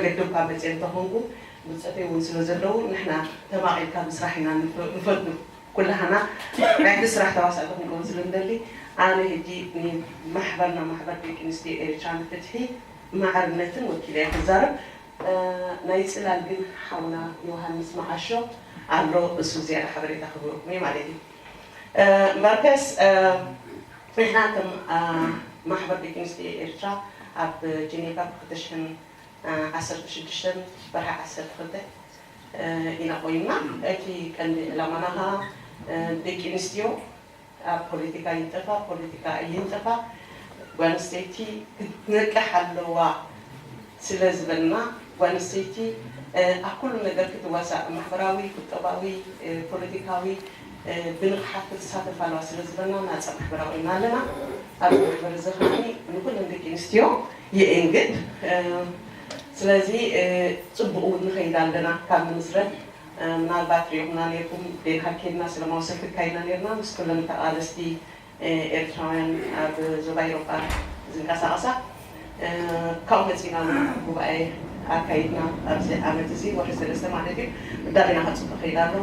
ገድምካ መፅየ እንተኾንኩ፣ ብፆተይ እውን ስለ ዘለዉ፣ ንሕና ተማቒልካ ምስራሕ ኢና ንፈ-፣ ንፈቱ። ኩላህና ናይቲ ስራሕ ተዋሳእቲ ክንከውን ስለ ንደሊ፣ ኣነ ሕጂ ንማሕበርና፣ ማሕበር ደቂ ኣንስትዮ ኤርትራ ንፍትሒ ማዕርነትን ወኪለ እየ ክዛረብ። እ፣ ናይ ጽላል ግን ሓውና ዮሃንስ መዓሾ ኣሎ፣ እሱ ዝያዳ ሓበሬታ ክህበኩም እዩ ማለት እዩ። እ፣ እምበርከስ፣ እ፣ ንሕና ከም፣ እ፣ ማሕበር ደቂ ኣንስትዮ ኤርትራ ኣብ ጀኔቫ ብ ክልተ ሽሕን ዓሰርተ ሽዱሽተ ወርሒ ዓሰርተ ክልተ ኢና ቆይምና። እቲ ቀንዲ ዕላማና ኸዓ ደቂ ኣንስትዮ ኣብ ፖለቲካ ይንጠፋ፣ ፖለቲካ ይንጠፋ፣ ጓል ኣንስተይቲ ክትነቅሕ ኣለዋ ስለ ዝበልና፣ ጓል ኣንስተይቲ ኣብ ኩሉ ነገር ክትዋሳእ፣ ማሕበራዊ፣ ቁጠባዊ፣ ፖለቲካዊ ብንቕሓት ክትሳተፍ ኣለዋ ስለ ዝበልና ናፃ ማሕበራዊ ኢና ኣለና። ኣብዚ ማሕበር እዚ ኸዓ ንኩለን ደቂ ኣንስትዮ የእንግድ። ስለዚ ፅቡቕ እውን ንኸይድ ኣለና። ካብ ንምስረት ምናልባት ሪኦምና ነርኩም፣ ዴንሃግ ኬድና ሰላማዊ ሰልፊ ኣካይድና ነርና ምስ ኩለን ተቓለስቲ ኤርትራውያን ኣብ ዞባ ኤሮጳ ዝንቀሳቐሳ። ካብኡ መፂና እውን ጉባኤ ኣካይድና ኣብዚ ዓመት እዚ ወርሒ ሰለስተ ማለት እዩ። ውዳቤና ከፅብቕ ይኽእል ኣሎ።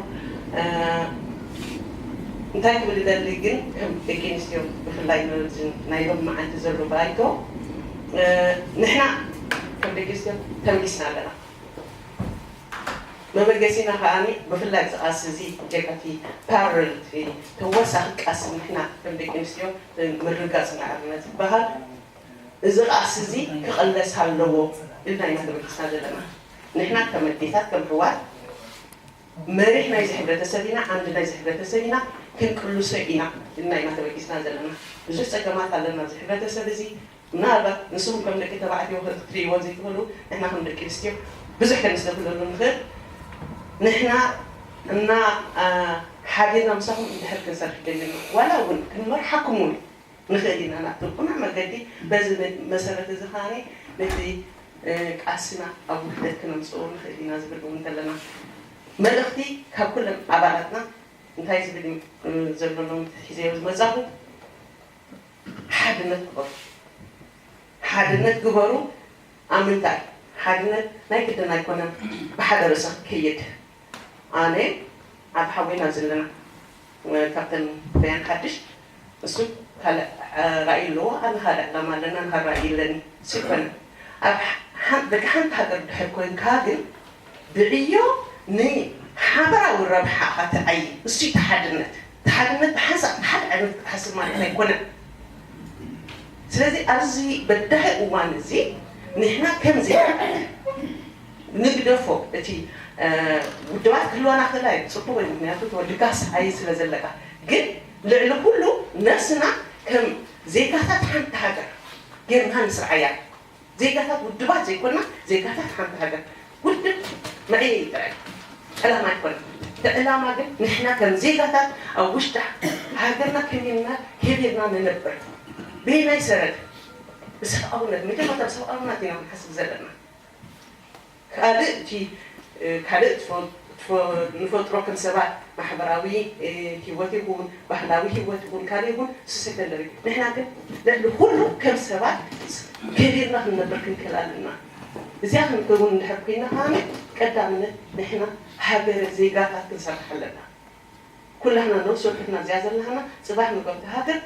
እንታይ ክብል ይደሊ ግን ከም ደቂ ኣንስትዮ ብፍላይ ነዚ ናይ ሎሚ መዓልቲ ዘሎ ባይቶ ንሕና ከም ደቂ ኣንስትዮ ተንጊስና ኣለና። መበገሲና ከዓኒ ብፍላይ እዚ ቃልሲ እዚ ጀካቲ ፓረል ተወሳኺ ቃልሲ ንሕና ከም ደቂ ኣንስትዮ ምርጋፅ ማዕርነት ዝበሃል እዚ ቃልሲ እዚ ክቐለስ ኣለዎ ኢልና ኢና ተበጊስና ዘለና። ንሕና ከም ኣዴታት ከም ኣሕዋት መሪሕ ናይዚ ሕብረተሰብ ኢና፣ ዓንዲ ናይዚ ሕብረተሰብ ኢና፣ ክንቅልሶ ኢና ኢልና ኢና ተበጊስና ዘለና። ብዙሕ ፀገማት ኣለና ኣብዚ ሕብረተሰብ እዚ። ምናልባት ንስኹም ከም ደቂ ተባዕትዮ ክትርእይዎ ዘይትኽእሉ፣ ንሕና ከም ደቂ ኣንስትዮ ብዙሕ ከነስተብህለሉ ንኽእል። ንሕና እና ሓቢርና ምሳኹም እንድሕር ክንሰርሕ ደሊና ዋላ እውን ክንመርሓኩም እውን ንኽእል ኢና ናብቲ ቅኑዕ መገዲ። በዚ መሰረት እዚ ከዓኒ ነቲ ቃልስና ኣብ ውህደት ክነምፅኦ ንኽእል ኢና ዝብል እውን እንተለና፣ መልእኽቲ ካብ ኩለን ኣባላትና እንታይ ዝብል እዩ ዘሎ ሎም ሒዘዮ ዝመፃኹ? ሓድነት ግበሩ። ሓድነት ግበሩ። ኣብ ምንታይ? ሓድነት ናይ ግድን ኣይኮነን ብሓደ ርእሲ ክከይድ። ኣነ ኣብ ሓወይና ዘለና ካብተን በያን ሓድሽ እሱ ካልእ ራእይ ኣለዎ፣ ኣነ ካልእ ዕላማ ኣለና፣ ኣነ ካልእ ራእይ ኣለኒ። እሱ ይኮነ ኣብ ደቂ ሓንቲ ሃገር ድሕር ኮንካ ግን ብዕዮ ንሓበራዊ ረብሓ ትዓይ። እሱ እቲ ሓድነት። እቲ ሓድነት ብሓንሳእ ሓደ ዓይነት ክትሓስብ ማለት ኣይኮነን። ስለዚ ኣብዚ በዳሂ እዋን እዚ ንሕና ከም ዜጋታት ንግደፎ። እቲ ውድባት ክህልወና ክእላ እዩ፣ ፅቡቅ እዩ። ምክንያቱ ተወዲካ ሰዓይ ስለ ዘለካ። ግን ልዕሊ ኩሉ ነብስና ከም ዜጋታት ሓንቲ ሃገር ጌርና ንስርዓያ። ዜጋታት ውድባት ዘይኮና፣ ዜጋታት ሓንቲ ሃገር። ውድብ መዕየይ ጥራይ ዕላማ ኣይኮነ። እቲ ዕላማ ግን ንሕና ከም ዜጋታት ኣብ ውሽጢ ሃገርና ከሚልና ከቢርና ንነብር። በየናይ ሰረድ? ብሰብኣውነት፣ መጀመርታ ብሰብኣውነት ኢና ክንሓስብ ዘለና። ካልእ እቲ ካልእ ንፈጥሮ ከም ሰባት ማሕበራዊ ህይወት ይኹን ባህላዊ ህይወት ይኹን ካልእ ይኹን እሱ ሰከንደሪ። ንሕና ግን ልዕሊ ኩሉ ከም ሰባት ከቢርና ክንነብር ክንክእል ኣለና። እዚኣ ክንከውን እንድሕር ኮይና ከዓነ ቀዳምነት ንሕና ሃገረ ዜጋታት ክንሰርሕ ኣለና። ኩላህና ነብሲ ወከፍና እዚኣ ዘለሃና ፅባሕ ንገብታ ሃገር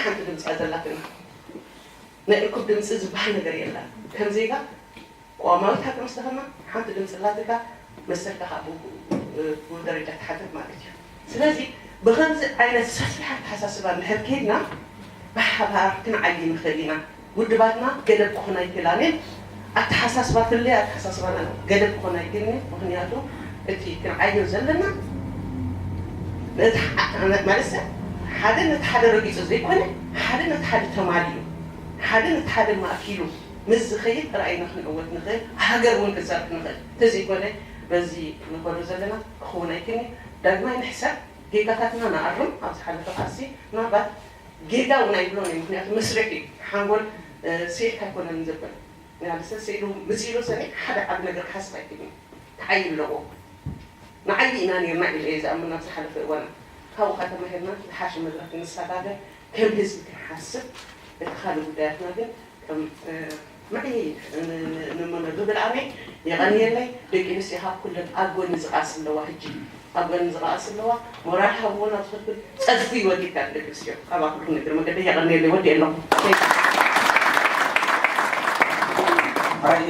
ሓንቲ ድምፂ እያ ዘላትና። ናይ እኩብ ድምፂ ዝበሃል ነገር የለን። ከም ዜጋ ቆዋማዊት ሃገር ምስ ተኸና ሓንቲ ድምፂ ኣላትካ መሰልካ ካብ ብኡ ደረጃ ትሓትት ማለት እዩ። ስለዚ ብኸምዚ ዓይነት ሰፊሕ ኣተሓሳስባ እንድሕር ከይድና ብሓባር ክንዓይ ንኽእል ኢና። ውድባትና ገደብ ክኾን ኣይክእላን እየን። ኣተሓሳስባ ፍለይ ኣተሓሳስባና ገደብ ክኾን ኣይክእልን እዩ። ምክንያቱ እቲ ክንዓዮ ዘለና ማለት ሰብ ሓደ ነቲ ሓደ ረጊፁ ዘይኮነ ሓደ ነቲ ሓደ ተማልዩ ሓደ ነቲ ሓደ ማእኪሉ ምስ ዝኸይድ ጥራይ ኢና ክንዕወት ንኽእል፣ ሃገር እውን ክንሰርሕ ንኽእል። እንተዘይኮነ በዚ ንኸዶ ዘለና ክኸውን ኣይክእልን እዩ። ዳግማይ ንሕሰብ፣ ጌጋታትና ንኣርም። ኣብ ዝሓለፈ ቃልሲ ምናልባት ጌጋ እውን ኣይብሎን እዩ፣ ምክንያቱ መስርሕ እዩ። ሓንጎል ስኢልካ ኣይኮነን ዘበል። ንኣብሰ ስኢሉ ምፅኢሉ ሰኒ ሓደ ዓብ ነገር ክሓስብ ኣይክእልን እዩ። ክዓይ ኣለዎ። ንዓይ ኢና ነርና ኢለ እየ ዝኣምን ኣብ ዝሓለፈ እዋና። ካብኡ ካ ተማሂርና ዝሓሸ መድረክ ንሰጋገር ከም ህዝቢ ክንሓስብ። እቲ ካልእ ጉዳያትና ግን ከም ምዕይ ንመነ ብብል ኣሜ። የቐንየለይ። ደቂ ኣንስትዮ ካብ ኩለን ኣብ ጎኒ ዝቃስ ኣለዋ፣ ሕጂ ኣብ ጎኒ ዝቃስ ኣለዋ። ሞራል ሃብዎ ናብ ዝኽብል ጸድፊ ወዲካ ደቂ ኣንስትዮ ኣብ ኣክብር ንግር መገደ የቐንየለይ። ወዲ ኣለኹ። ኣይ